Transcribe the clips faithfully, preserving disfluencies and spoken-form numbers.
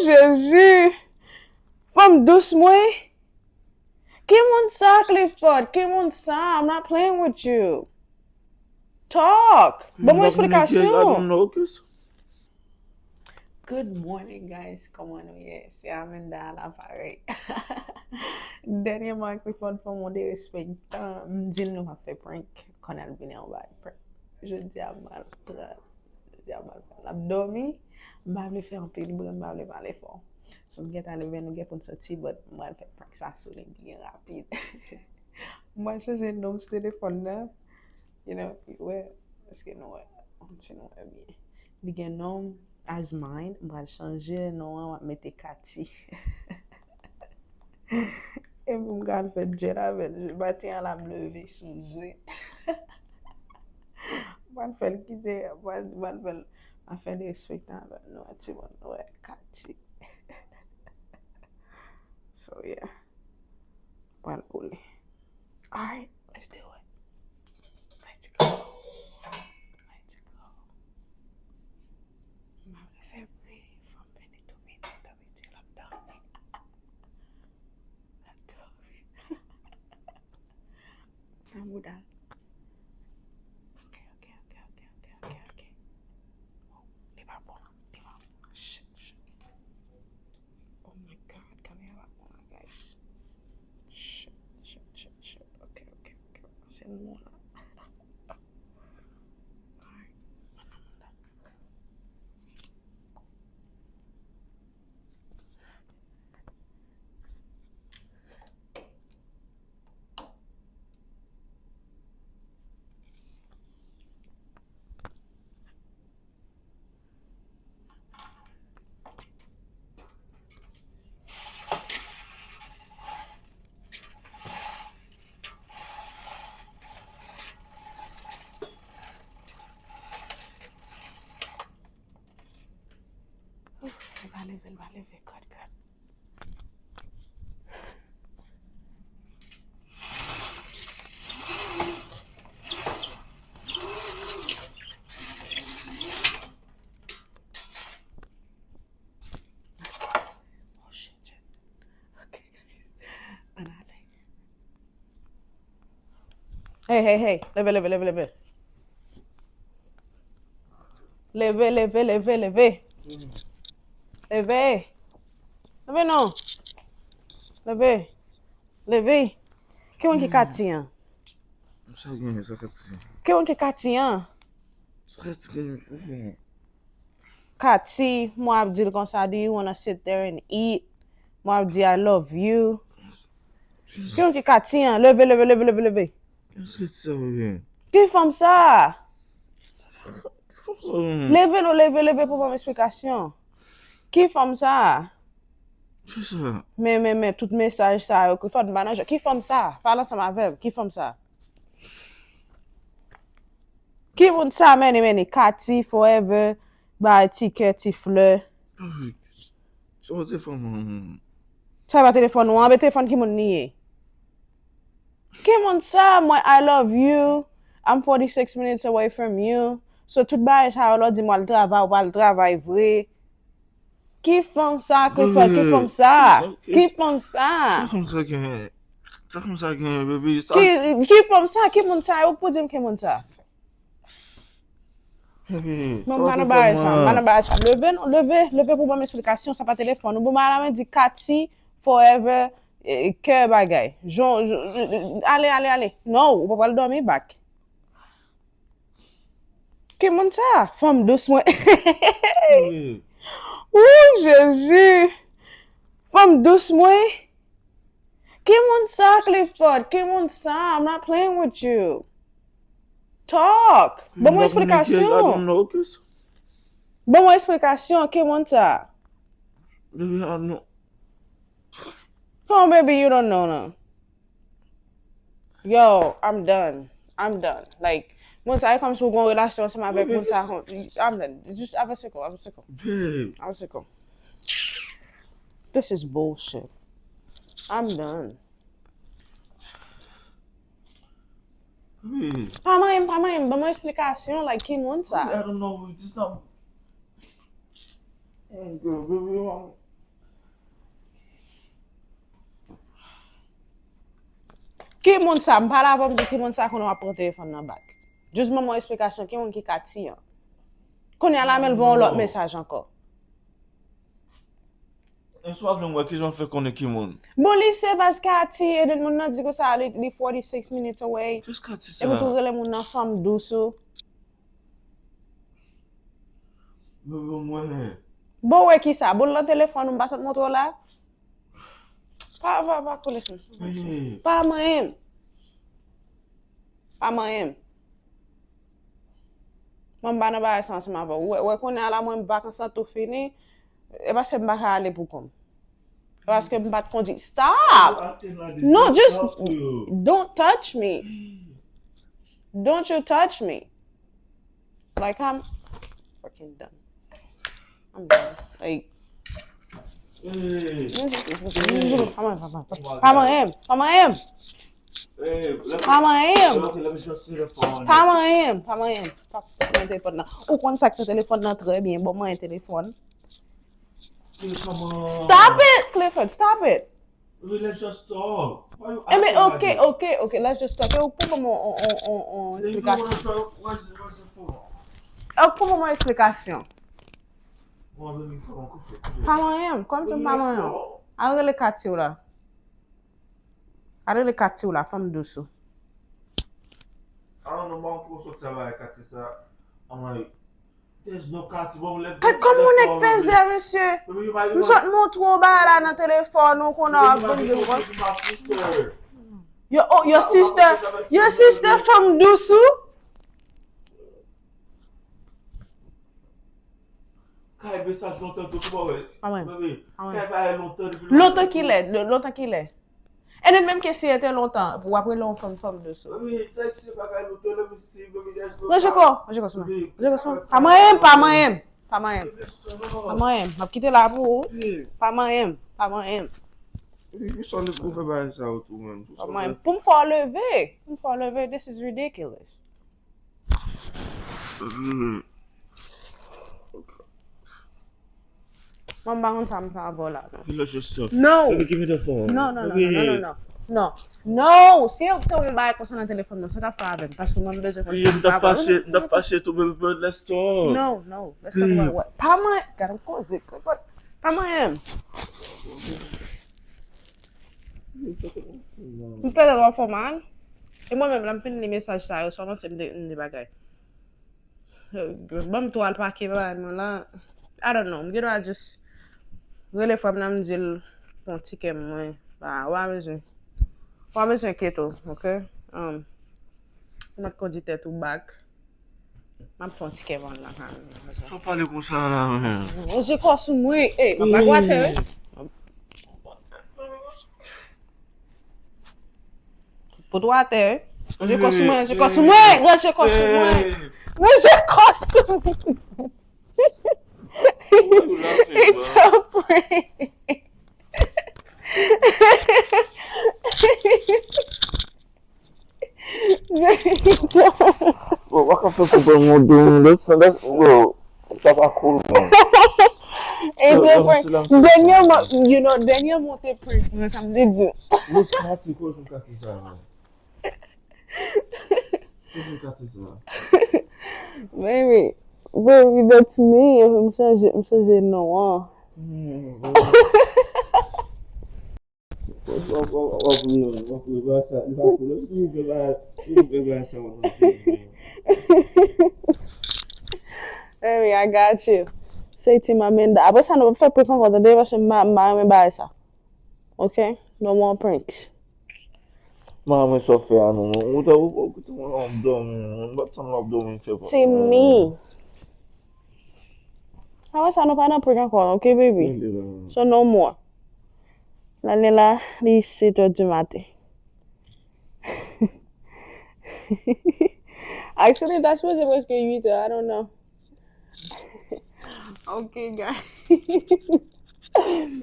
Jezi! Fanm dous mwen! Ki moun sa, Clifford? Ki moun sa? I'm not playing with you. Talk! Ban mwen eksplikasyon. Good morning, guys. Kòman nou ye? Se Amanda a laparèy. Dènyèman, Clifford fè m yon derespektan. M di l nou p ap fè prank. Kounye a l vini anba l prank. Jodi a, m al pran Jodi a, m al pran. L ap dòmi. M pa vle fè anpil bri, m pa vle pale fò. So, m gentan leve, nou gen pou n soti, but m pral fè prank sa sou li byen rapid. M pral chanje non sou telefòn nan. You know, wè, èske nou wè? Ann si nou wè byen. Li gen non as mine, m pral chanje non an, m ap mete Kati. Epi m ka al fè djèl avè l. Maten an la, m leve sou zen. M pral fè l kite, m pral, m pral fè l, m ap fè derespektan avè l. Nou wè, timoun, nou wè, Kati. So, yeah. M pral boule. Alright, let's do it. Let's go. Let's go. M ap fè bri, fò m vini tou piti, tou piti, l ap dòmi. L ap dòmi. Nan bouda l. Ok, ok, ok, ok, ok, ok, ok. Oh, li pa bon, li pa bon. Shit, shit. Oh my God, kamera la pran la, guys. Shit, shit, shit, shit. Ok, ok, ok. Se nou la. Alright. Mwen nan moun la. Ouf, li pa leve, li pa leve, God, God. Oh, shit, shit. Ok, guys. Ann ale. Hey, hey, hey. Leve, leve, leve, leve. Leve, leve, leve, leve. Leve. Leve non. Leve. Leve. Ki moun ki Kati an? Sa gen, sa Kati gen? Ki moun ki Kati an? Sa Kati gen? Kati, mwen ap di l konsa, do you wanna sit there and eat? Mwen ap di, I love you. Ki moun ki Kati an? Leve, leve, leve, leve, leve. Ki fanm sa? Leve non, leve, leve pou ban m esplikasyon. Ki fanm sa? Men, men, men, tout mesaj sa yo, Clifford, m pa nan jwèt. Ki fanm sa? Pale ansanm avè m. Ki fanm sa? Ki moun sa, meni, meni? Kati, forever, bay ti kè, ti flè. Se pa telefòn mwen. Sa pa telefòn ou an, men telefòn ki moun li ye? Ki moun sa? Mwen, I love you. I'm forty-six minutes away from you. So, tout bagay sa yo, lè w di m w al travay, w pa al travay vre. Ki fanm sa, Clifford? Ki fanm sa? Ki fanm sa? Sa fanm sa gen? Sa fanm sa gen, baby? Ki, ki fanm sa? Ki moun sa? Ou k pou di m ki moun sa? Mwen, m pa nan bagay sa, m pa nan bagay sa. Leve non, leve, leve pou ban m esplikasyon, sa pa telefòn. Ou bon, m al la, men di Kati, forever, eh, kè bagay. Jon, jon, ale, ale, ale. Non, ou pa pral dòmi back. Ki moun sa? Fanm dous mwen. Wouy, Jezi. Fanm dous mwen. Ki moun sa, Clifford? Ki moun sa? I'm not playing with you. Talk. Ban mwen esplikasyon. Ban mwen esplikasyon. Ki moun sa? Come on, baby, you don't know, non. Yo, I'm done. I'm done. Like, moun sa, e kòmsi w gon relasyon ansanm avèk moun sa. I'm done. Just avanse kò, avanse kò. Avanse kò. This is bullshit. I'm done. Pa manyen m, pa manyen m. Ban mwen esplikasyon, like, ki moun sa? I don't know. This not. Oh, girl, baby, Ki moun sa? M pale avè w, m di ki moun sa, kounye a w ap pran telefòn nan back. Just ban m yon esplikasyon, ki moun ki Katy an? Kounye a la, men l voye yon lòt mesaj ankò. Yon swa vle m wè kijan w fè konnen ki moun. Bon, li se baz Katy, e moun nan di konsa li, li forty-six minutes away. Kis Katy sa? Epi tou rele moun nan fanm dous ou. Bebe mwen. Bon, wè ki sa? Bon, l nan telefòn ou, m pa sot montre w la? Pa, pa, pa kole sou m. Pa manyen m. Pa manyen m. Mwen m pa nan bagay sa ansanm avè w. Wè, wè kounye a la mwen vakans lan tou fini. E paske m pa ka ale pou kò m. E paske m pa t kondi. Stop! Non, just don't touch me. Don't you touch me. Like, I'm fucking done. I'm done. Like, pa manyen m, pa manyen m, pa manyen m. Pa manyen m. Pa manyen m, pa manyen m. Pa pran telefòn nan. Ou konn sa k nan telefòn nan trè byen. Bon, mwen telefòn. Stop it, Clifford, stop it. Let's just talk. Ebe, ok, ok, ok, let's just talk. Ou pou ban mwen yon esplikasyon. Ou pou ban mwen esplikasyon. Pa manyen m, kòm si m pa manyen w. Al rele Katy w la. Al rele Katy w la, fanm dous ou. I don't know, mwen pou sot sa ba Katy sa. I'm like, Gad kòman yon nèg fè zè, mesye. M sot montre w bagay la nan telefòn ou konnen w ap vin di m konsa. Yo, oh, yo sister, yo sister fanm dous ou. Kay mesaj lontan tou, kouman wè? Amen. Kay bagay lontan depi Lontan kilè? Lontan kilè? And then menm ke si e te lontan, pou w ap rele yon fanm fanm dous ou. Wi, sa se bagay nou te lè misi, baby, that's no Ranje kò, ranje kò sou mwen. Ranje kò sou mwen. Pa manyen m, pa manyen m. Pa manyen m. Pa manyen m. M ap kite la pou ou. Pa manyen m. Pa manyen m. Wi, ou sa nou pou fè bagay sa yo tou menm. Pa manyen m. Pou m fè w leve. Pou m fè w leve. This is ridiculous. Mwen m pa konn sa m fè avè w la non. Ki lè jesyon? No! Baby, give me the phone. No, no, no, no, no, no, no. No! Si yo te yon bagay konsa nan telefòn mwen, sa w t ap fè avè m? Paske mwen m bezwen konn sa m fè avè w. M t ap fache, m t ap fache tou, baby, but let's talk. No, no. Let's talk about what? Pa mwen, gade yon koze. Pa manyen m. M fè tèt w ap fè w mal. E mwen menm, lè m fin li mesaj sa yo, sèlman se m de, m de bagay. Ban m tou al pake bagay mwen la. I don't know. M gen dwa just rele frè m nan, m di l pran tikè mwen. Ba, ou pa bezwen. Ou pa bezwen enkyete w, ok? Um, ou mèt kondi tèt ou back. M ap pran tikè mwen nan kay mwen. Sa w pale konsa la, men? Ranje kò sou mwen. Ey, m ap lage w atè, wi. Poto atè, wi. Ranje kò sou mwen, ranje kò sou mwen, ranje kò sou mwen. Ranje kò sou mwen. It's a prank. Bro, w ap fè konprann mwen de yon lòt sans, bro. Sa pa cool, man. It's a prank. Dènyèman, you know, dènyèman te prank mwen, sa m te di w. Bro, se Katy, kote Katy sa, man? Kote Katy sa? Baby, baby, that's me. M chanje, m chanje non an. W ap ri, w ap ri, w ap ri, w ap ri, bagay sa, li pa cool. Li fè bagay, li fè bagay sa, w ap ri. Baby, I got you. Say Team Amanda. Apre sa, nou p ap fè prank ankò, tande, paske m pa, m pa renmen bagay sa. Ok? No more pranks. M pa renmen sa w fè a non, man. Ou ta, ou, ou, ou, w ap dòmi, man. M p ap tann w ap dòmi, m fè prank. Team me. Apre sa, nou pa nan prank ankò, ok, baby? So, no more. Lane la, li sèt è di maten. Actually, ta sipoze prèske uit è, I don't know. Ok, guys.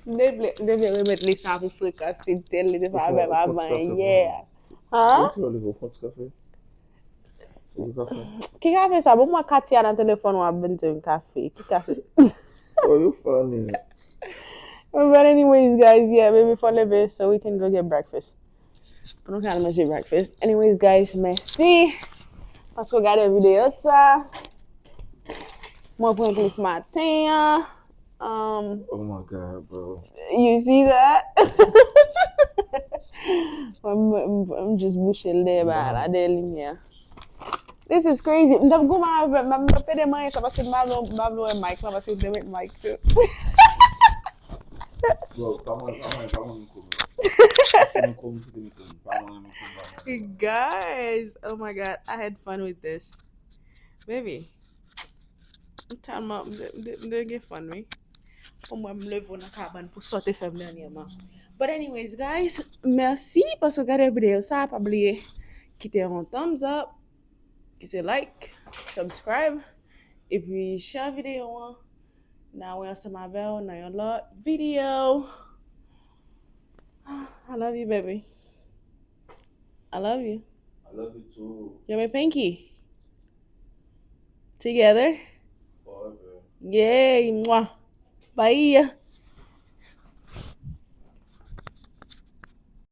Depi, depi remèt li sa pou frekans, se tèl li te fè avè m avan yè. Hein? Ki kafe sa? Bon, mwen Katia nan telefòn w ap vin di m kafe. Ki kafe? Oh, you funny. But anyways, guys, yeah, baby, fò leve so we can go get breakfast. Nou ka al manje breakfast. Anyways, guys, mèsi paske w gade videyo sa. Mwen pran klif maten an. Um, Oh my God, bro. You see that? Mwen, mwen, mwen, mwen just bouche l dèyè ba la, dèyè limyè. This is crazy. M t ap goumen avè m, m t ap pede manje sa paske m pa vle, m pa vle wè mic lan paske m te met mic tou. Bro, pa mwen, pa mwen, pa mwen mikwo m. Pase mikwo m, kite mikwo m. Pa mwen mikwo m, pa mwen. Guys, oh my God, I had fun with this. Baby, m tèlman, m te, m te, m te gen fun, wi. Pou mwen, m leve w nan kabann pou sa w te fè m dènyèman. But anyways, guys, mèsi paske w gade videyo sa. Pa bliye kite yon thumbs up, kite like, subscribe, epi share videyo an. N a wè ansanm avè w nan yon lòt videyo. I love you, baby. I love you. I love you too. You're my pinky. Together. Forever. Yay, mwah. Bye.